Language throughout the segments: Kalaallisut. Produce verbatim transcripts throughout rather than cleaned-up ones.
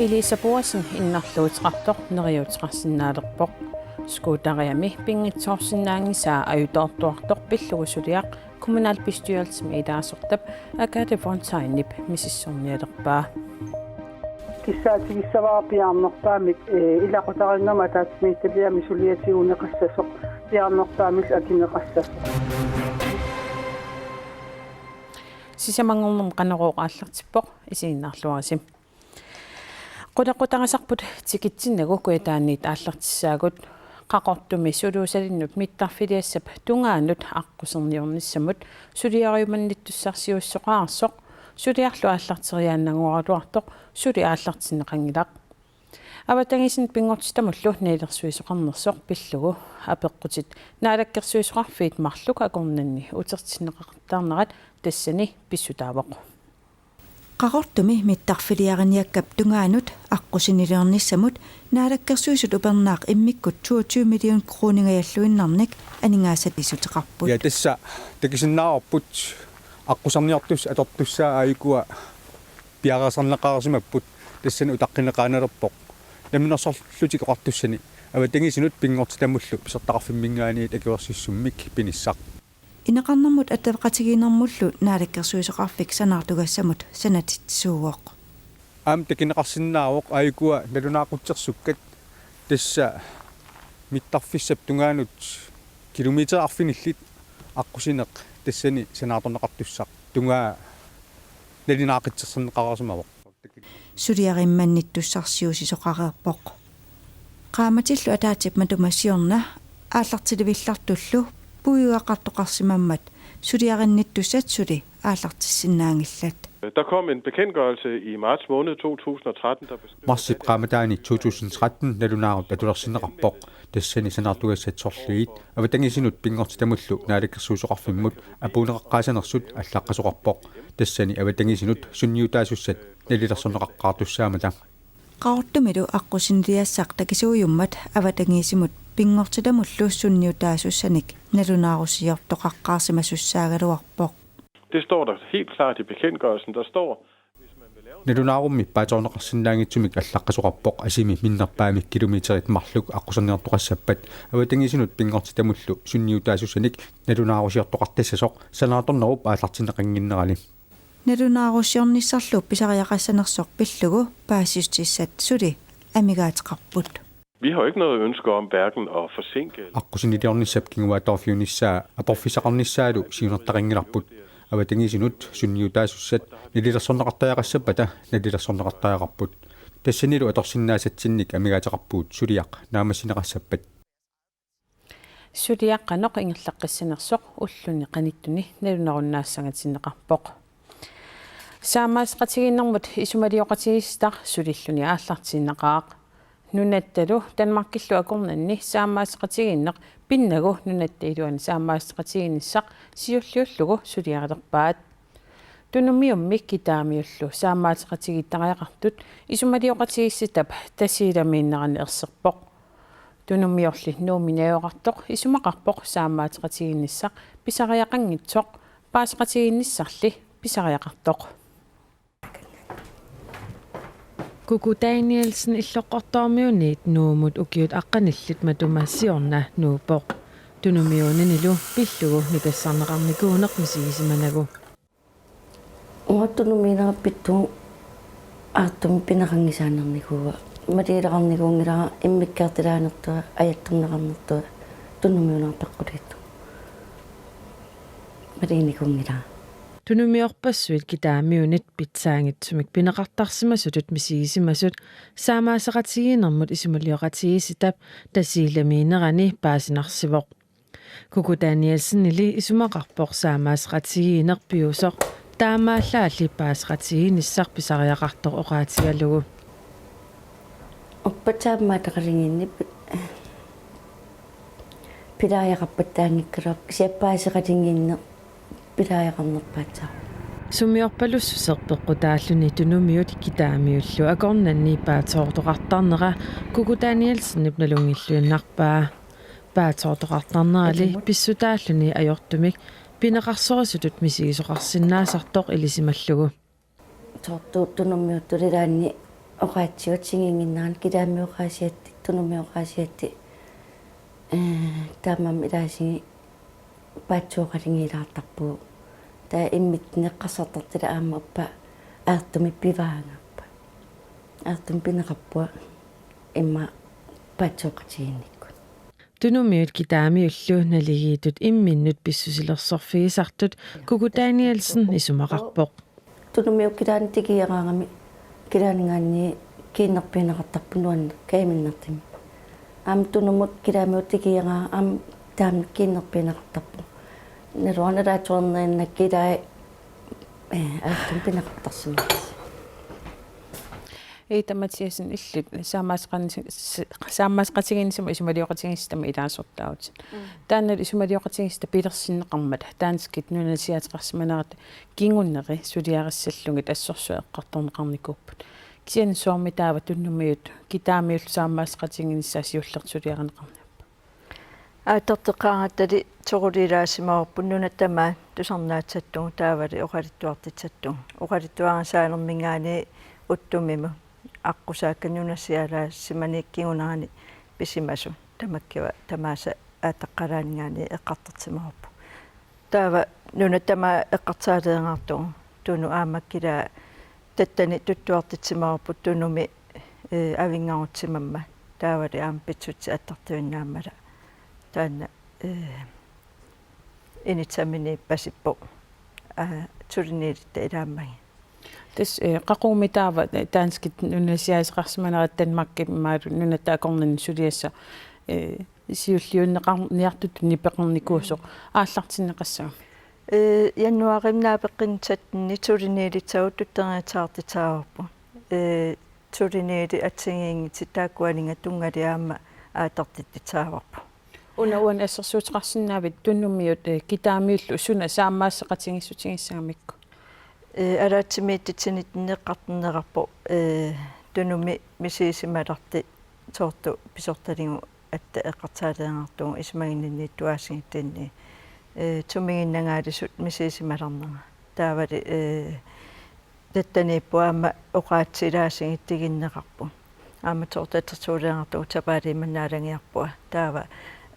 Elisa Boasen innarluuteqartoq neriuuteqarsinnaalerpoq. Skuuteriami pinngitsoorsinnaanngisaa ajutoortuartoq pillugu suliaq kommunalbestyrelsimi ilaasortap Agathe Fontainip misissornialerpaa. Kissaatigissavara piaarnerpaamik, ee, ilaqutariinnermi ataatsimiititaliami suliatigineqassasoq, piaarnerpaamik akineqassasoq. Sisamanngornermi Qanorooq aallartippoq, isiginnaarluarisi. Qulequtarisarput tikitsinnagu kujataaniit aallartissaagut. Qaqortumi suluusalinnut mittarfiliassap tungaanut aqquserniornissamut suliariumannittussarsiuissoqararsoq suliarlu aallarteriaannanngoraluartoq suli aallartinneqanngilaq. Avatangiisinut pinngortitamullu nalilersuisoqarnersoq pillugu apeqqutit naalakkersuisoqarfiit marluk akornanni utertinneqartarnerat tassani pissutaavoq. Qaqortumi mittarfiliariniakkap tungaanut aqqusiniliornissamut Naalakkersuisut upernaaq immikkut toogtyve million kroningajalluinnarnik aningaasaliissuteqarput. Ja, tassa takusinnaavarput aqquserniortussat atortussaat aajukua piareersarneqarsimapput, tassani utaqqineqaanalerpoq. Namminersorlutik Oqartussani avatangiisinut pinngortitamullu pisartaqarfimminngaanniit akuersissummik pinissaq. Ineqarnermut attaveqatigiinnermullu Naalakkersuisoqarfik sanaartugassamut sanatitsisuuvoq. Aamma takuneqarsinnaavoq aajukua nalunaaqutsersukkat, tassa mittarfissap tungaanut kilometerit arfinillit aqqusineq tassani sanaartorneqartussaq tungaa nalunaaqutsersorneqarsimavoq. Suliariumannittussarsiuisoqareerpoq. Qaammatillu ataatsip matuma siorna aallartilivillartullu puigugaqartoqarsimammat suliarinnittussat suli aallartissinnaanngillat. Der kom en bekendtgørelse i marts måned to tusind og tretten, der beskriver... Marsip qaammataani to tusind tretten nalunaarut atulersinneqarpoq. Tassani sanaartugassat sorliit avatangiisinut pinngortitamullu Naalakkersuisoqarfimmut apuunneqaqqaassanersut allaqqasoqarpoq. Tassani avatangiisinut sunniutaasussat nalilersorneqaqqaartussaammata. Qaqortumilu aqqusiniliassaq takisuujummat avatangiisimut pinngortitamullu sunniutaasussanik nalunaarusiortoqaqqaarsimasussaagaluarpoq. Det står der helt klart i bekendtgørelsen. Der står, hvis man vil lave... Nalunaarummi paatsoorneqarsinnaanngitsumik allaqqasoqarpoq asimi minnerpaamik kilometerit marluk aqquserniortoqassappat avatangiisinut pinngortitamullu sunniutaasussanik nalunaarusiortoqartassasoq sanaartornerup aallartinneqannginnerali. Nalunaarusiornissarlu pisariaqassanersoq pillugu paasissutissat suli amigaateqarput. Vi har jo ikke noget ønske om hverken at forsinke eller... Aqqusiniliornissap kinguaattoorfiunissaa aporfissaqarnissaalu siunertaqanngilarput. Avatangiisinut sunniutaasussat nalilersorneqartariaqassappata nalilersorneqartariaqarput. Tassanilu atorsinnaasatsinnik amigaateqarpugut suliaq naammassineqassappat. Suliaq qanoq ingerlaqqissanersoq ulluni qanittuni nalunarunnaassangatinneqarpoq. Saammaasseqatigiinnermut isumalioqatigiissitaq sulilluni aallartiinnaqaaq. Nunattalu Danmarkillu akornanni saammaasseqatigiinneq pinnagu nunatta iluani saammaasseqatigiinnissaq siulliullugu sulialerpaat. Tunumiummi Kitaamiullu saammaasseqatigiittariaqartut isumalioqatigiissitap Tasiilamiinnerani erserpoq. Tunumiorli Nuummi najugaqartoq isumaqarpoq saammaasseqatigiinnissaq pisariaqanngitsoq, paaseqatigiinnissarli pisariaqartoq. Kuku Danielsen Illoqqortoormiuniit Nuummut ukiut aqqanillit matuma siorna nuuppoq. Tunumiuuninilu pillugu nutassarneqarnikuuneq misigisimanagu. Uattut Nuummiinnera pittugu aatsaat pineqanngisaannarnikuuara. Maliileqarnikuunngilara immikkoortilaanertua, ajattorneqarnertua, Tunumiuunera peqquliittoq. Maliinnikuunngilara. Tunumiorpassuit Kitaamiunit pitsaanngitsumik pineqartarsimasutut misigisimasut saammaasseqatigiinnermut isumalioqatigiissitap Tasiilamiinnerani paasinarsivoq. Kuku Danielsenili isumaqarpoq saammaasseqatigiinneq piusoq, taamaallaalli paaseqatigiinnissaq pisariaqartoq oqaatigalugu. Uppat saammaataqaligiinni pi-, pilaajaqqattaanngikkaluarpoq, kisianni paaseqatigiinneq pilaajaqqarnerpaatsaaq. Sumiorpalussuseq peqqutaalluni Tunumiut Kitaamiullu akornanni paatsoortoqartarnera Kuku Danielsenip nalunngilluinnarpaa. Paatsoortoqartarnerali pissutaalluni ajortumik pineqarsorisutut misigisoqarsinnaasartoq ilisimallugu. Soorlu Tunumiuttut ilaanni oqaatsigut siginnginnerani kilaami oqaasiatti, tunumi oqaasiatti, ee, taamaammat ilaasigi paatsooqaligiilaartarpugut. Taava imminnut eqqarsartartut aamma uppa ajortumik pivaagaarput. Ajortumik pineqarpunga immaqa paatsooqatigiinnikkut. Tunumiut kitaamiullu naligiittut imminnut pissusilersorfigisartut Kuku Danielsen isumaqarpoq. Tunumiut kilaanit tikiaraangami kilaaninngaanniit kiinnerpigineqartarpoq nuanneq kajuminnertumi. Aamma tunumut kilaamiut tikiaraangat aamma taama kiinnerpigineqartarpoq. Naluara nalaatsuarniinnaq kilaat, ee, ajortumik pineqartarsimasoq. Ida Mathiassen, illit saammaasseqan-, s-, saammaasseqatigiinnissamut isumalioqatigiissitami ilaasortaavutit. Mm. Taanna isumalioqatigiissitaq pilersinneqarmat danskit nunasiaateqarsimanerat kinguneri suliarissallugit assorsuaq eqqartorneqarnikuupput. Kisianni soormi taava tunumiut kitaamiullu saammaasseqatigiinnissaat siullertut suliarineqarnerput? Aatarteqqaarattali soqulilaasimavarput nunat tamaat tusarnaatsattugut taavali oqaluttuartitsattugut. Oqaluttuarisaanerminngaanniit uttumimut aqqusaakkat nunasiaalaassimaniit kingunerani pisimasut. Tamakkua tamaasa aataqqalaaninngaanniit eqqartortimavarput. Taava nunat tamaat eqqarsaaleereertugut, Tunumi aamma kila tattani tuttuartitsimavarput Tunumi, ee, avinngarutsimmammat. Taavali aamma pitsutsit attartuinnaammata. Taanna, ee, inissaminnit pasippoq, aa, suliniulitta ilaammagit. Tassa, ee, qaqugummi taava, ee, danskit nunasiaateqarsimanerat Danmarkip imaluunniit nunatta akornanni suliassaq, ee, siulliunneqarniartutut nipeqarnikuusoq aallartinneqassagami? Ee, januaarimi naapeqqinnitsinni suliniulissagut tutteriasaartitsisarput. Ee, suliniutit assigiinngitsut taakkuaninnga tunngaviit aamma aatartitsisarput. Una uani assersuuteqarsinnaavit tunumiut, ee, kitaamiullu suna saammaasseqatigiissutigissagamikku? Ee, ataatsimiititsinitsinni eqqartorneqarpoq, ee, Tunumi misigisimalaartut soorlu pisortaligut aatsaat eqqarsaaleereertugut isumaginninniittuaasigitsinnit. Ee, sumiginnagaalisut misigisimalaarnerat. Taavali, ee, tattaniippoq aamma oqaatsit ilaasigit tiginneqarput. Aamma soorlu assersuuleereertugut sapaatip akunnerani naalagiarpunga. Taava,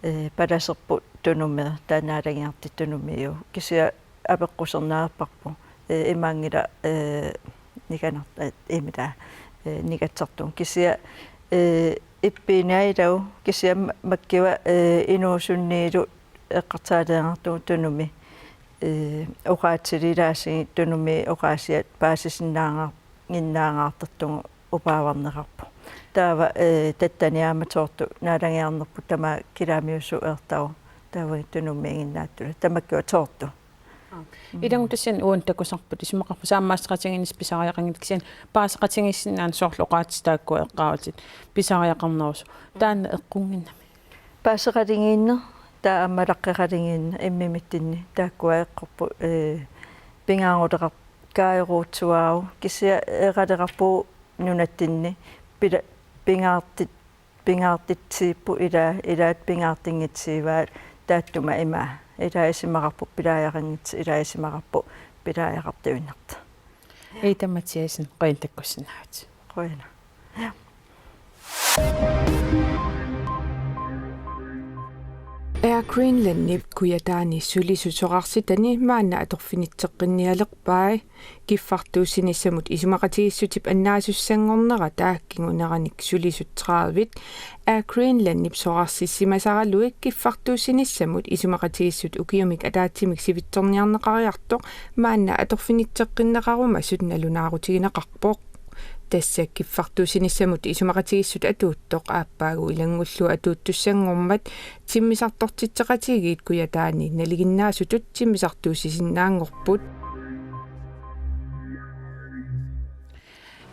ee, palaserput Tunumi, taava naalagiartut Tunumiut. Kisianni apeqquserneq ajorparput. Ee, imaanngilaq, ee, nikanar-, ee, imila, ee, nikatsartugut. Kisianni, ee, ippiinnaq ilagut, kisianni ma-, makkua, ee, inuusunniillu eqqarsaaleereertugut Tunumi, ee, oqaatsilu ilaasigit Tunumi oqaasiat paasisinnaangaar-, ginnaangaartartugut upaavarneqarpoq. Taava, ee, tattani aamma soorlu naalagiarnerput tamaat kilaamiusueertaruit. Taava Tunumiiginnaattut. Tamakkua soorlu. Aa. Ilagut tassani uani takusarput isumaqarpunga saammaasseqatigiinnissaq pisariaqanngilaq kisianni paaseqatigiissinnaaneq soorlu oqaatsit taakkua eqqaarutit pisariaqarnerusut. Taanna eqqunnginnami? Paaseqatigiinneq, taava aamma malaqqeqatigiinneq immimitsinni taakkua eqqorput, ee, pingaaruteqar-, kaajuruutsuaru kisianni eqaleqarpugut nunatsinni pila-, pingaartit-, pingaartitsipput ilaa, ilaat pingaartinngitsuugaat taassuma ima. Ilaa isumaqarput pilaajaqanngitsoq, ilaa isumaqarput pilaajaqartuinnartoq. Ida Mathiassen, qujanaq takkussinnaagavit. Qujanaq. Air Greenlandip Kujataani sulisut sorarsitani maanna atorfinitseqqinnialerpai. Kiffartuussinissamut isumaqatigiissutip annaasussanngornerata kinguneranik sulisut tredive Air Greenlandip sorarsissimasaraluit kiffartuussinissamut isumaqatigiissut ukiumik ataatsimik sivitsorniarneqariartoq maanna atorfinitseqqinneqarumasut nalunaarutigineqarpoq. Tassa kiffartuussinissamut isumaqatigiissut atuuttoq aappaagu ilanngullugu atuuttussanngormat timmisartortitseqatigiit Kujataani nalinginnaasutut timmisartuussisinnaanngorput.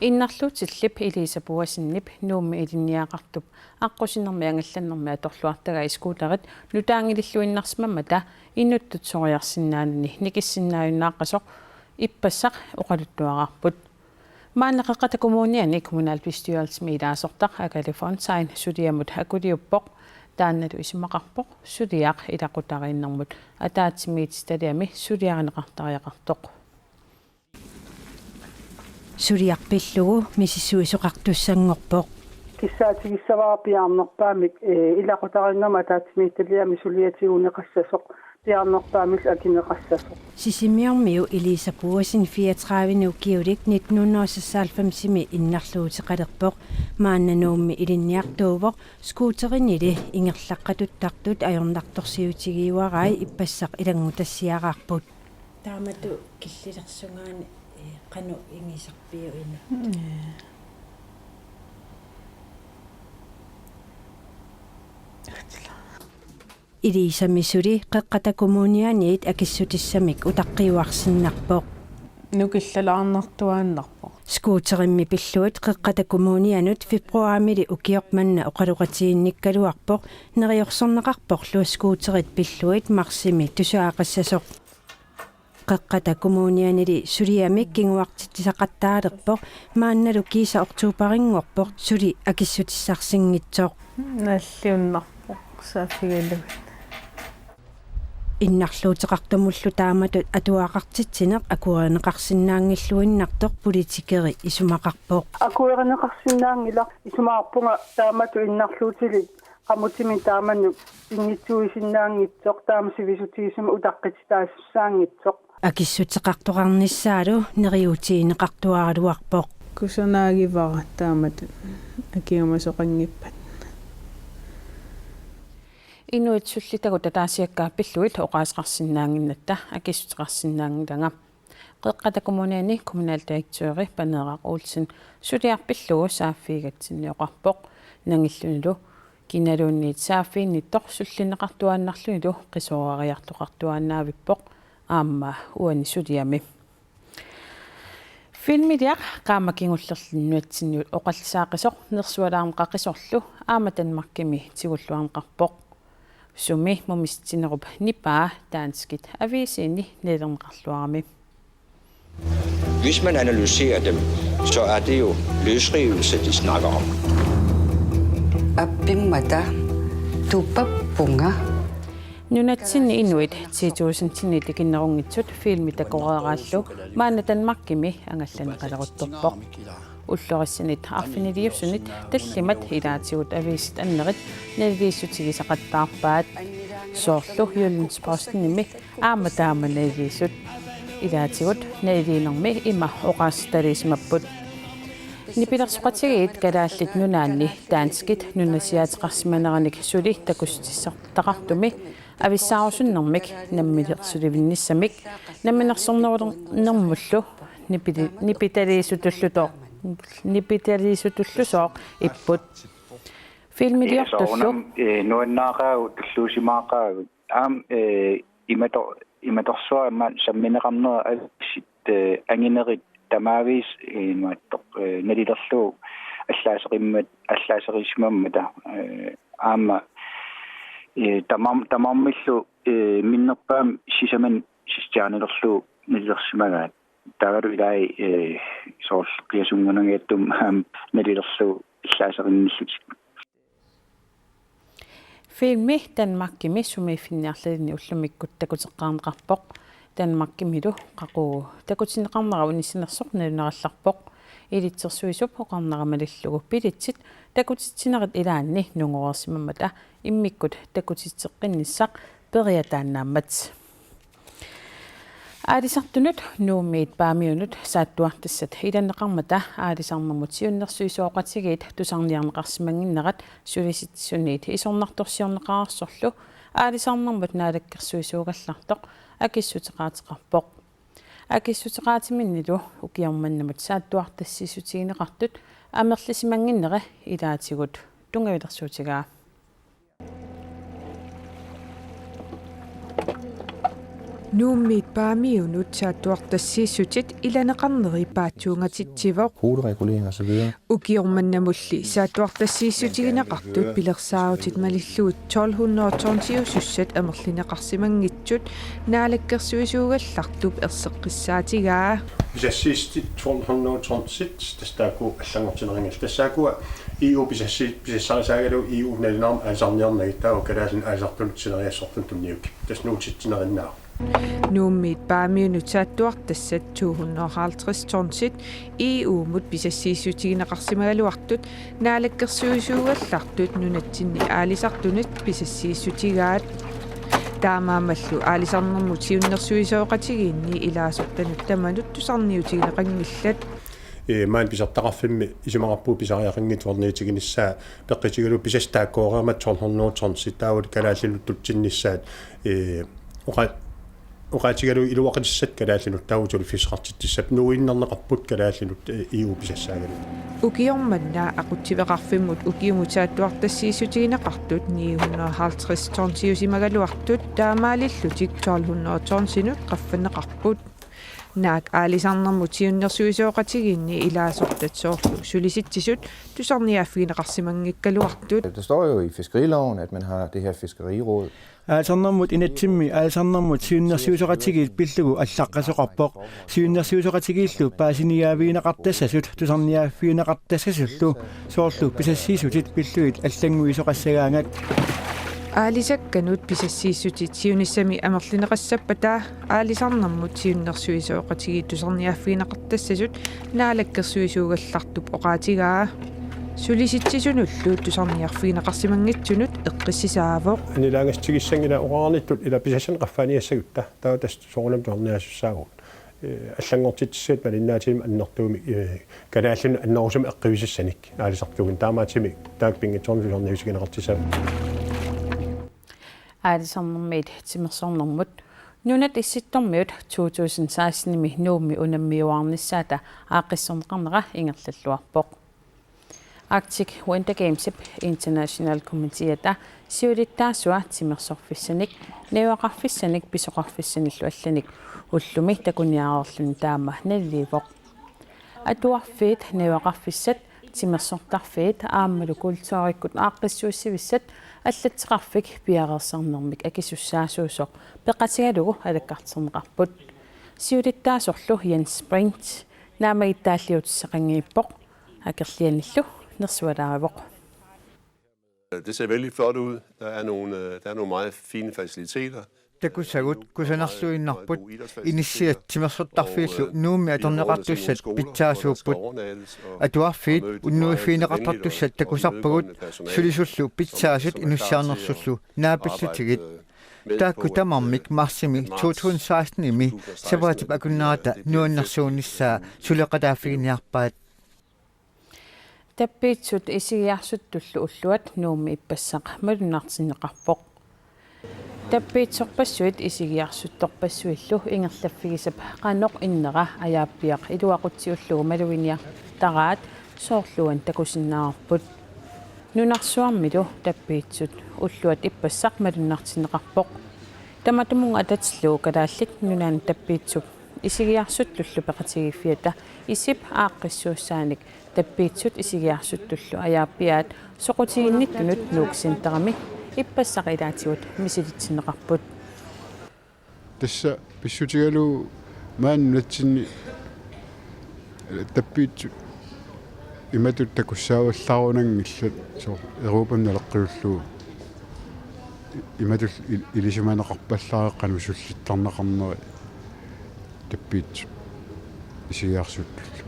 Innarluutillip Elisa Boasenip Nuummi ilinniagaqartup aqqusinermi angallannermi atorluartagai skuuterit nutaanngilluinnarsimammata inuttut soriarsinnaanani nikissinnaajunnaartoq ippassaq oqaluttuaraarput. Maanna Qeqqata Kommuniani kommunalbestyrelsimi ilaasortaq Akali Fontain suliamut akuliuppoq. Taannalu isumaqarpoq suliaq ilaqutariinnermut ataatsimiititaliami suliarineqartariaqartoq. suliaq pillugu misissuisoqartussanngorpoq. Kissaatigissavara piaarnerpaamik, ee, ilaqutariinnermi ataatsimiititaliami suliaq tiguneqassasoq piaarnerpaamillu akineqassasoq. Sisimiormiu Elisa Boesen fireogtredive ukiulik nitten hundrede og seksoghalvfemsimi innarluuteqalerpoq. Maanna Nuummi ilinniartuuvoq, scooterinili ingerlaqqatuttartut ajornartorsiutigiuarai ippassaq ilanngutassiaraarput. Taamatut killilersugaanni, ee, qanoq igisarpiuk ina? Mm. Elisami suli Qeqqata Kommunianiit akissutissamik utaqqiuarsinnarpoq. Nukillalaarnartuaannarpoq. Scooterimmi pillugit Qeqqata Kommunianut februarimili ukioq manna oqaloqatiginnikkaluarpoq, neriorsorneqarporlu scooterit pillugit marsimi tusagaqassasoq. Qeqqata Kommunianili suliamik kinguartitsisaqattaalerpoq, maannalu kiisa oktobarinngorpoq suli akissutissarsinngitsoq. Nalliunnarpoq saaffigalugit. Innarluuteqartumullu taamatut atuaqartitsineq akuerineqarsinnaanngilluinnartoq politikeri isumaqarpoq. Akuerineqarsinnaanngilaq, isumaqarpunga taamatut innarluutilik qamutimik taamannut pinngitsuuisinnaanngitsoq, taama sivisutigisumik utaqqititaasussaanngitsoq. Akissuteqartoqarnissaalu neriuutigineqartuaraluarpoq. Kusanaagivara taamatut akiumasoqanngippat. Inuit sullitagut ataasiakkaat pillugit oqaaseqarsinnaannginnatta akissuteqarsinnaanngilanga. Qeqqata Kommuniani kommunaldirektøri Paneeraq Olsen suliaq pillugu saaffigigatsinni oqarpoq. Nangillunilu kinaluunniit saaffiginnittoq sullinneqartuaannarlunilu qisoorariartoqartuaannaavippoq, aamma uani suliami. Filmiliaq qaammat kingullerni nunatsinni oqallisaaqisoq Nersualaarneqaqisorlu aamma Danmarkimi tigulluarneqarpoq. Sumi mumisitsinerup nipaa danskit aviisiinni nalilerneqarluarami. Hvis man analyserer dem, så er det jo løsrivelse, de snakker om. Appimmata tupappunga. Nunatsinni inuit ti tusindinit tikinnerunngitsut filmi takoreeraallu maanna Danmarkimi angallanneqaleruttorpoq. Ullorissanit arfiniliusunit tallimat ilaatigut aviisit annerit naliliissutigisaqattaarpaat. Soorlu Jyllands-Postenimi aamma taama naliliisut. Ilaatigut naliliinermi ima oqaasertaliisimapput: Nipilersoqatigiit Kalaallit Nunaanni danskit nunasiaateqarsimaneranik suli takussutissartaqartumi avissaarusunnermik namminersulivinnissamik namminersornerulernermullu nipili-, nipitaliisutulluto-, nipitaliisutullusooq ipput. Filmiliortullu. Ee, soorunami, ee, nuannaaqaagut, tulluusimaaqaagut. Aamma, ee, imator-, imatorsuarmik sammineqarnera avissit, ee, anginerit tamaavisa, ee, imaattoq, ee, nalilerlugu allaaseqimmat-, allaaserissimammata, ee, aamma, ee, tamar-, tamarmillu, ee, minnerpaamik sisamanik stjernelerlugu nalilersimagaat. Taavalu ilai, ee, soorlu qiasunngunagiattumi aamma nalilerlugu allaaserinnillutik. Filmi Danmarkimi sumiiffinni arlalinni ullumikkut takuteqqaarneqarpoq. Danmarkimilu qaqugu takutinneqarnera unissanersoq naluneqarallarpoq. Ilitsersuisup oqarnera malillugu billetsit takutitsinerit ilaanni nungoreersimammata immikkut takutitseqqinnissaq periataannaammat. Aalisartunut Nuummiit Paamiunut saattuartassat ilaneqarmata aalisarnermut siunnersuisoqatigiit tusarniarneqarsimannginnerat Sulisitsisuniit isornartorsiorneqareersorlu aalisarnermut naalakkersuisuugallartoq akissuteqaateqarpoq. Akissuteqaatiminnilu ukioq mannamut saattuartassiissutigineqartut amerlisimannginneri ilaatigut tunngavilersuutigaa. Nuummiit Paamiunut saattuartassiissutit ilaneqarneri paatsuungatitsivoq. Huleregulering og så videre. Ukioq mannamulli saattuartassiissutigineqartut pilersaarutit malillugit tolv hundrede tonsiusussat amerlineqarsimanngitsut naalakkersuisuugallartup erseqqissaatigaa. Pisassiissutit tolv hundrede tonsit, tassa taakku allanngortinneqanngillat. Tassa taakkua E U pisassi-, pisassarisaagalugu E U nalunaarmi aalisarniarnagit, taava kalaallinut aalisartunut sineriassortunut tunniukkipput. Tassa nuutitsinerinnaavoq. Nuummiit Paamiunut saattuartassat to hundrede og halvtreds tonsit E U-mut pisassiissutigineqarsimagaluartut naalakkersuisuugallartut nunatsinni aalisartunut pisassiissutigaat. Taamaammallu aalisarnermut siunnersuisoqatigiinni ilaasortanut tamanut tusarniutigineqanngillat. Ee, maani pisartaqarfimmi isumaqarpunga pisariaqanngitsut tusarniutiginissaat, peqqutigalugu pisassat taakkooreermata tolv hundrede tonsit taavalu kalaallinut tutsinnissaat, ee, oqa-, oqaatigalugu iluaqutissat kalaallinut taava suliffissaqartitsissat nuuinnarneqarput kalaallinut, ee, E U pisassaagalugu. Ukioq manna aqutsiveqarfimmut ukiumut saattuartassiissutigineqartut ni hundrede og halvtreds tonsiusimagaluartut taamaalillutik tolv hundrede tonsinut qaffanneqarput. Naak aalisarnermut siunnersuisoqatigiinni ilaasortat soorlu Sulisitsisut tusarniaaffigineqarsimanngikkaluartut. Der står jo i fiskeriloven, at man har det her fiskeriråd. Aalisarnermut inatsimmi aalisarnermut siunnersuisoqatigiit pillugu allaqqasoqarpoq. Siunnersuisoqatigiillu paasiniaavigineqartassasut tusarniaaffigineqartassasullu soorlu pisassiissutit pillugit allannguisoqassagaangat. Aalisakkanut pisassiissutit siunissami amerlineqassappata aalisarnermut siunnersuisoqatigiit tusarniaaffigineqartassasut naalakkersuisuugallartup oqaatigaa. Sulisitsisunullu tusarniarfigineqarsimanngitsunut eqqissisaavoq. Anilaangassutigissanngilaq oqarnittut ila pisassanik qaffaaniassagutta. Taava tassa soorunami tusarniaasussaavugut. Ee, allanngortitsissat malinnaatinik annertuumik, ee, kalaallinut annerusumik eqqivisassanik aalisartuugunik taamaattumik taakku pinngitsoornut tusarniutigineqartussaapput. Aalisarnermiit timersornermut. Nunat Issittormiut to tusind seksten-imi Nuummi unammiuaarnissaata aaqqissorneqarnera ingerlalluarpoq. Arctic Winter Gamesip International Committeeata siulittaasua timersorfissanik, najugaqarfissanik, pisoqarfissanillu allanik ullumi takuniareerluni taama naliliivoq. Atuarfiit, najugaqarfissat, timersortarfiit aammalu kulturikkut aaqqissuussivissat allatteqarfik piareersarnermik akisussaasuusoq peqatigalugu alakkarterneqarput. Siulittaasorlu Jens Sprindt naammagittaalliutissaqanngiippoq, akerlianillu nersualaarivoq. Det ser vældig flot ud. Der er nogle, øh, der er nogle meget fine faciliteter. Takusagut kusanarluinnarput, inissiat timersortarfiillu Nuummi atorneqartussat pitsaasuupput. Atuarfiit unnuiffigineqartartussat takusarpagut, sulisullu pitsaasut inussiarnersullu naapillutigit. Taakku tamarmik marsimi to tusind seksten-imi sapaatip akunnerata nuannersuunissaa suleqataaffiginiarpaat. Tappiitsut isigiarsuttullu ulluat Nuummi ippassaq malunnartinneqarpoq. Tappiitsorpassuit isigiarsuttorpassuillu ingerlaffigisap qanoq innera ajaappiaq iluaqutsiullugu maluginiartaraat soorlu uani takusinnaavarput. Nunarsuarmilu tappiitsut ulluat ippassaq malunnartinneqarpoq. Tamatumunnga atatillugu Kalaallit Nunaanni Tappiitsup isigiarsuttullu peqatigiiffiata isip aaqqissuussaanik tappiitsut isigiarsuttullu ajaappiaat soqutiginnittunut Nuuk Centerimi ippassaq ilaatigut misilitsinneqarput. Tassa pissutigalugu maani nunatsinni tappiitsut imatut takussaavallaarunanngillat, soorlu Europami naleqqiullugu imatut il-, ilisimaneqarpallaarput qanoq sullittarneqarneri tappiitsut isigiarsuttullu.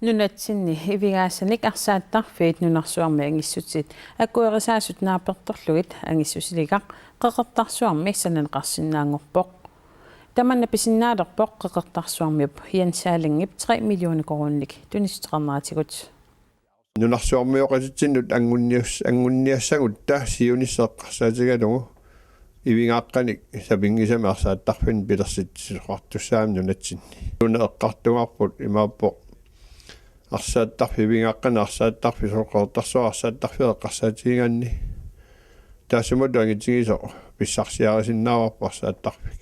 Nunatsinni ivigaasanik arsaattarfiit nunarsuarmi angissutit akuerisaasut naapertorlugit angissusiligaq Qeqertarsuarmi sananeqarsinnaanngorpoq. Tamanna pisinnaalerpoq Qeqertarsuarmiup Jens Erlingip tre millioner koruuninik tunissuteqarneratigut. Nunarsuarmioqatitsinnut angunnius-, angunniassagutta siunissaq eqqarsaatigalugu ivigaaqqanik sapinngisamik arsaattarfinnut pilersitsisoqartussaammat nunatsinni. Nuna eqqartugarput imaappoq arsaattarfik, ivigaaqqanik arsaattarfik, soorlu Qeqertarsuaq arsaattarfiup eqqarsaatigigaanni. Taassumatut angitigisoq pissarsiarisinnaavarput arsaattarfik.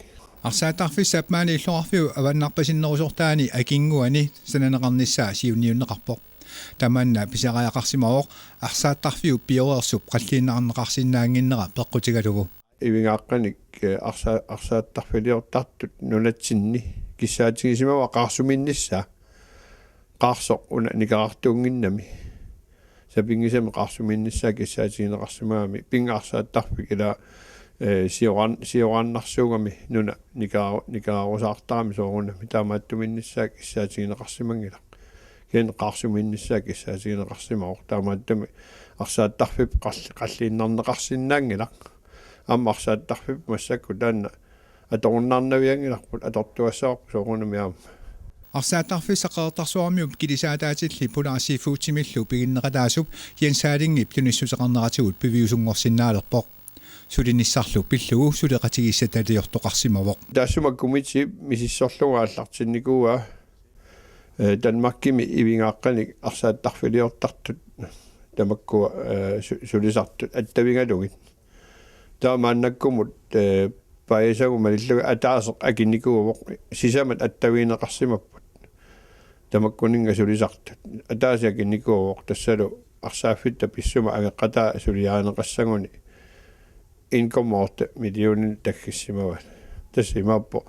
Arsaattarfissap maani illoqarfiup avannarpasinnerusortaani akinnguani sananeqarnissaa siunniunneqarpoq. Tamanna pisariaqarsimavoq arsaattarfiup pioreersup qalliinnarneqarsinnaannginnera peqqutigalugu. Ivigaaqqanik, eh, arsa-, arsaattarfiliortartut nunatsinni kissaatigisimavaa qaarsuminnissaa. Qaarsoq una nikerartuunnginnami. Sapinngisamik qaarsuminnissaa kissaatigineqarsimagami. Pinngortitat arsaattarfik ila, Ee, sioran-, sioraannarsuugami nuna nikaaru-, nikaarusaartarami soorunami, taamaattumiinnissaa kissaatigineqarsimanngilaq. Kisianni qaarsumiinnissaa kissaatigineqarsimavoq, taamaattumik arsaattarfik qalli-, qalliinnarneqarsinnaanngilaq. Aamma arsaattarfik massakkut taanna atorunnaarnavianngilarput, atortuassavarput soorunami aamma. Arsaattarfissaq Qeqertarsuarmiut kilisaataatillit Polar Seafoodimillu piginneqataasup Jens Harlingip tunissuteqarneratigut piviusunngorsinnaalerpoq. Sulinissarlu pillugu suleqatigiissitaliortoqarsimavoq. Taassuma komitee misissorlugu aallartinnikuuaa, ee, Danmarkimi ivigaaqqanik arsaattarfiliortartut tamakkua, ee, su-, sulisartut attavigalugit. Taava maannakkumut, ee, paajasagut malillugit ataaseq akinikuuvoq, sisamat attavigineqarsimapput. Tamakkuninnga sulisartut. Ataaseq akinikuuvoq, tassalu arsaaffitta pissuma angeqataa suliarineqassaguni en komma otte millioner taggissimavaat. Tassa imaappoq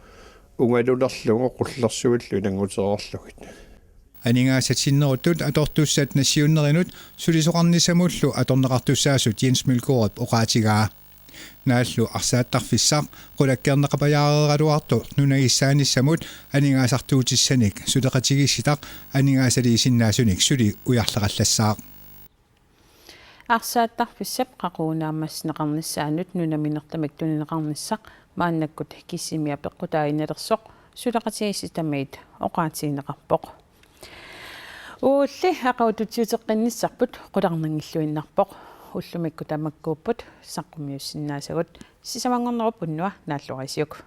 ungalulerlugu qullersuillu ilanngutereerlugit. Aningaasat sinneruttut atortussat nassiunnerinut sulisoqarnissamullu atorneqartussaasut Jens Mølgaardip oqaatigaa. Naallu arsaattarfissaq qulakkeerneqapajaareeraluartoq nunagissaanissamut aningaasartuutissanik suleqatigiissitaq aningaasaliisinnaasunik suli ujarleqallassaaq. Arsaattarfissap qaqugu naammassineqarnissaanut nunaminertamik tunineqarnissaq maannakkut Kissimi apeqqutaaginnarnersoq suleqatigiissitamiit oqaatigineqarpoq. Uagulli aqagututsiuteqqinnissaat qularnanngilluinnarpoq. Ullumikkut tamakkuupput saqqummiussinnaasagut, sisamanngornerup unnuaq naalluarisiuk.